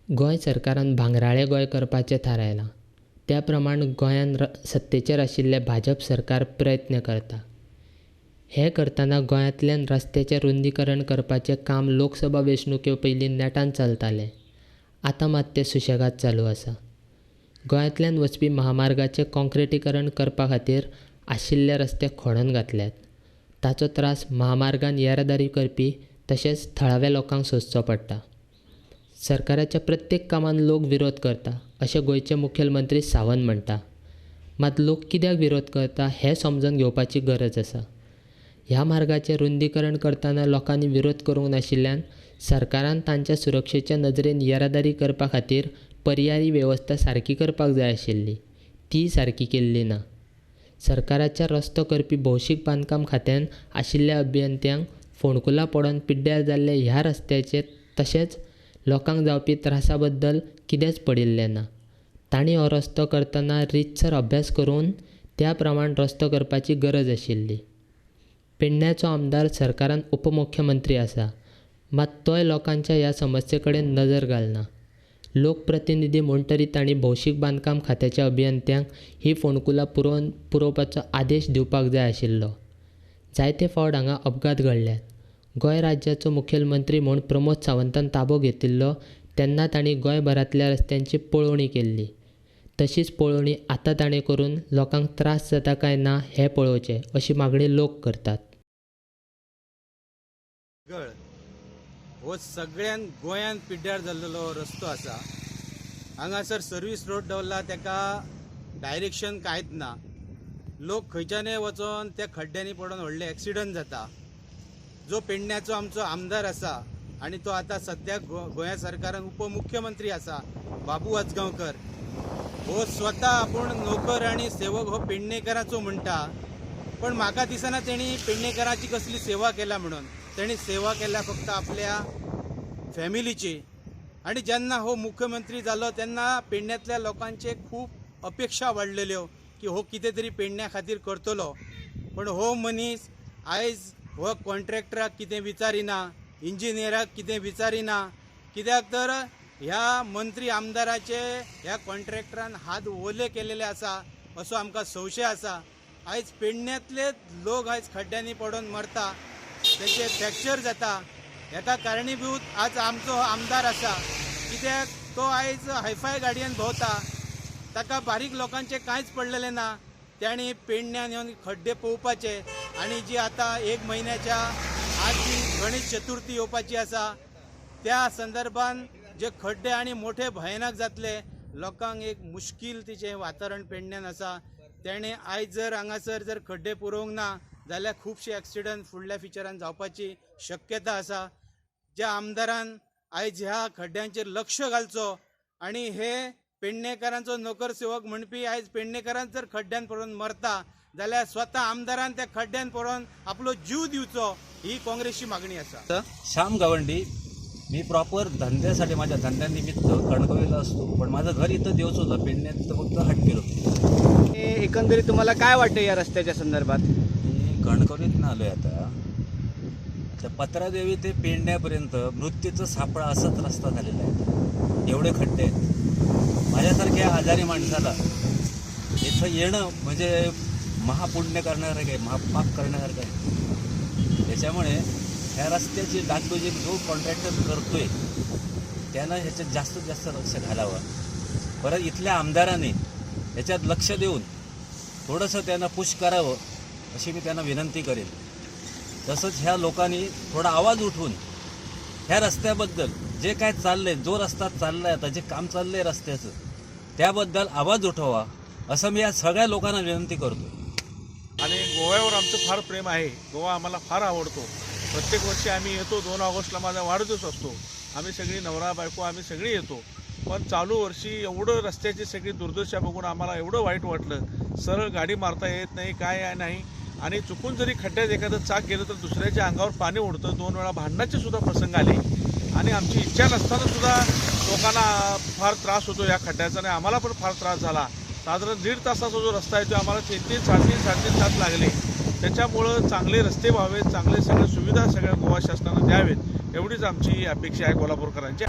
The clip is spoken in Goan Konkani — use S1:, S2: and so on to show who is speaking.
S1: गोंय सरकारान भांगराळें गोंय करपाचें थारायलां. त्या प्रमाण गोंयांत सत्तेचेर आशिल्लें भाजप सरकार प्रयत्न करता. हें करतना गोंयांतल्यान रस्त्याचें रुंदीकरण करपाचें काम लोकसभा वेंचणुके पयलीं नेटान चलतालें. आतां मात तें सुशेगाद चालू आसा. गोंयांतल्यान वचपी म्हामार्गाचें काँक्रिटीकरण करपा खातीर आशिल्ले रस्ते खणून घातल्यात. ताचो त्रास म्हामार्गान येरादारी करपी तशेंच थळाव्या लोकांक सोंसचो पडटा. सरकाराच्या प्रत्येक कामांत लोक विरोध करता अशें गोंयचे मुखेलमंत्री सावंत म्हणटा. मात लोक कित्याक विरोध करता हें समजून घेवपाची गरज आसा. ह्या मार्गाचें रुंदीकरण करतना लोकांनी विरोध करूंक नाशिल्ल्यान सरकारान तांच्या सुरक्षेच्या नदरेन येरादारी करपा खातीर पर्यायी वेवस्था सारकी करपाक जाय आशिल्ली. तीय सारकी केल्ली ना. सरकाराच्या रस्तो करपी भौशीक बांदकाम खात्यान आशिल्ल्या अभियंत्यांक फोंडकुलां पडून पिड्ड्यार जाल्ल्या ह्या रस्त्याचें तशेंच लोकांक जावपी त्रासा बद्दल कितेंच पडिल्लें ना. तांणी हो रस्तो करतना रितसर अभ्यास करून त्या प्रमाण रस्तो करपाची गरज आशिल्ली. पेडण्याचो आमदार सरकारान उपमुख्यमंत्री आसा. मात तोय लोकांच्या ह्या समस्ये कडेन नदर घालना. लोकप्रतिनिधी म्हूण तरी तांणी भौशीक बांदकाम खात्याच्या अभियंत्यांक ही फोंडकुलां पुरोवन पुरोवपाचो आदेश दिवपाक जाय आशिल्लो. जायते फावट हांगा अपघात घडल्यात. गोंय राज्याचो मुखेलमंत्री म्हूण प्रमोद सावंतान ताबो घेतिल्लो तेन्ना तांणी गोंयभरांतल्या रस्त्यांची पळोवणी केल्ली. तशीच पळोवणी आतां ताणें करून लोकांक त्रास जाता काय ना हें पळोवचें अशी मागणी लोक करतात.
S2: गळ हो सगळ्यान गोंयान पिड्ड्यार जाल्लो रस्तो आसा. हांगासर सर्वीस रोड दवरला तेका डायरेक्शन कांयच ना. लोक खंयच्यानय वचोन त्या खड्ड्यांनी पडोन व्हडले एक्सिडंट जाता. जो पेडण्याचो आमचो आमदार आसा आनी तो आतां सद्याक गोंया सरकारान उपमुख्यमंत्री आसा बाबू आजगांवकर, हो स्वता आपूण नोकर आनी सेवक हो पेडणेकराचो म्हणटा, पण म्हाका दिसना तेणी पेडणेकराची कसली सेवा केल्या म्हणून. तेणी सेवा केल्या फक्त आपल्या फॅमिलीची. आनी जेन्ना हो मुख्यमंत्री जालो तेन्ना पेडण्यांतल्या लोकांचे खूब अपेक्षा वाडलेल्यो की हो कितें तरी पेडण्या खातीर करतलो, पण हो मनीस आयज हो कॉन्ट्रॅक्टराक कितें विचारिना, इंजिनियराक कितें विचारिना. कित्याक तर ह्या मंत्री आमदाराचे ह्या कॉन्ट्रॅक्टरान हात ओले केलेले आसा असो आमकां संशय आसा. आयज पेडण्यांतले लोक आयज खड्ड्यांनी पडून मरता, तेचे फ्रॅक्चर जाता. हेका कारणीभूत आज आमचो हो आमदार आसा. कित्याक तो आयज हायफाय गाडयेन भोंवता, ताका बारीक लोकांचें कांयच पडलेलें ना. तांणी पेडण्यान येवन खड्डे पळोवपाचे आनी जी आतां एक म्हयन्याच्या आज जी गणेश चतुर्थी येवपाची आसा त्या संदर्भान जे खड्डे आनी मोठे भयानक जातले, लोकांक एक मुश्कील तिचें वातावरण पेडण्यान आसा. तेणें आयज जर हांगासर जर खड्डे पुरोवंक ना जाल्यार खुबशे एक्सिडंट फुडल्या फ्युचरान जावपाची शक्यता आसा. ज्या आमदारान आयज ह्या खड्ड्यांचेर लक्ष घालचो आनी हे पेडणेकारांचो नोकरसेवक म्हणपी आयज पेडणेकारान जर खड्ड्यान पडून मरता जाल्यार स्वता आमदारान त्या खड्ड्यान पडून आपलो जीव दिवचो ही काँग्रेसची मागणी आसा.
S3: श्याम गावंडी, मी प्रॉपर धंद्यासाठी माझ्या धंद्यानिमित्त कणकवलीला असतो, पण माझं घर इथं देवचोला पेडण्यात फक्त 8 किलो.
S4: एकंदरीत तुम्हाला काय वाटतं या रस्त्याच्या संदर्भात?
S3: मी कणकवलीतनं आलो आहे आता. आता पत्रादेवी ते पेडण्यापर्यंत मृत्यूचं सापळा असाच रस्ता झालेला आहे. एवढे खड्डे आहेत. माझ्यासारख्या आजारी माणसाला इथं येणं म्हणजे महापुण्य करण्यासारखं आहे, महापाप करण्यासारखं आहे. त्याच्यामुळे ह्या रस्त्याची डागडुजी जो कॉन्ट्रॅक्टर करतोय त्यानं ह्याच्यात जास्तीत जास्त लक्ष घालावं. परत इथल्या आमदाराने ह्याच्यात लक्ष देऊन थोडंसं त्यांना पुश करावं अशी मी त्यांना विनंती करेन. तसंच ह्या लोकांनी थोडा आवाज उठवून ह्या रस्त्याबद्दल जे काय चाललं आहे, जो रस्ता चालला आहे आता, जे काम चाललं आहे रस्त्याचं, त्याबद्दल आवाज उठवा असं मी या सगळ्या लोकांना विनंती करतो.
S5: आणि गोव्यावर आमचं फार प्रेम आहे. गोवा आम्हाला फार आवडतो. प्रत्येक वर्षी आम्ही येतो. 2 ऑगस्टला माझा वाढदिवस असतो. आम्ही सगळी नवरा बायको आम्ही सगळी येतो. पण चालू वर्षी एवढं रस्त्याची सगळी दुर्दशा बघून आम्हाला एवढं वाईट वाटलं. सरळ गाडी मारता येत नाही, काय नाही, आणि चुकून जरी खड्ड्यात एखादं चाक गेलं तर दुसऱ्याच्या अंगावर पाणी उडतं. 2 वेळा भांडणाचे सुद्धा प्रसंग आले आणि आमची इच्छा नसताना सुद्धा लोकांना फार त्रास होतो या खड्ड्याचा आणि आम्हाला पण फार त्रास झाला. साधारण 1.5 तासाचा जो रस्ता आहे तो आम्हाला 3-3, 3.5-3, 3.5 तास लागले. त्याच्यामुळं चांगले रस्ते व्हावेत, चांगले सगळ्या सुविधा सगळ्या गोवा शासनानं द्यावेत, एवढीच आमची अपेक्षा आहे कोल्हापूरकरांची.